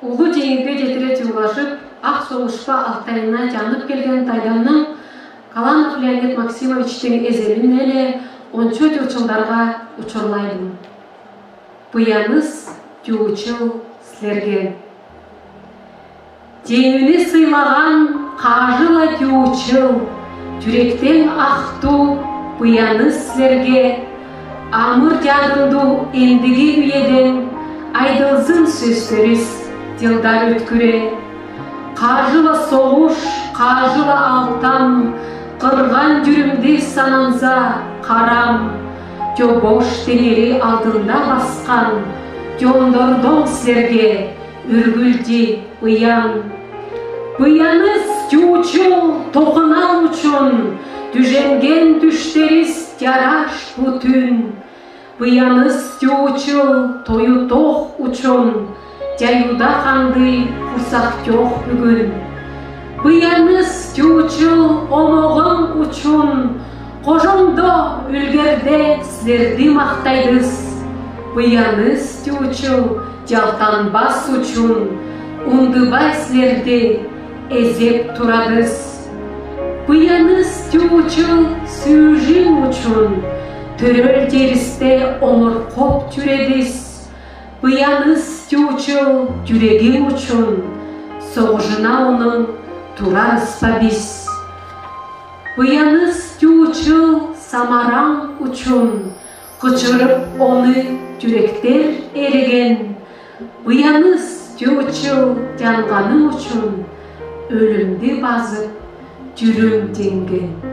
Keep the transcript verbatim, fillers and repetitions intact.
Уллу Теңирге Жетире туулажып, ах соғушпа алтайына тянып келген Тайданның Каланов Леонид Максимовичтиң эземин эле он чооту чылдарға учурлайдым. Пыяныс тюучыл силерге. Теңини сыйлаган кажыла тюучыл, тюректең ахту пыяныс силерге. Амыр тядынду эндиги уйеден айдылзын сӧстерис тилдар өткюре. Кажыла соғуш, кажыла алтан, кырган тюрюмди сананза карам. Тёбош теңери алдында баскан, тёндордоң силерге үргүлди пыян. Пыяныс тюучыл токынал учун, тюженген тюштерис тяраш бу тюн. Пыяныс тюучыл тою тох учун, тяюда канды курсах тёх бюгюн. Пыяныс тюучыл омоғым учун, кожондо, Ӱлгерде силерди махтайдыс. Пыяныс тюучыл тялтанбас учун, ундыбай силерди эзеп турадыс. Пыяныс тюучыл сүүжим учун, төрел теристе омор коп тюредис. Пыяныс тюучыл тюрегим учун, соғужына ону турарыспа бис. Пыяныс тюучыл самараң учун, кычырып ону тюректер эреген. Пыяныс тюучыл тянғаным учун, өлюмди пазып тюрюм теңген.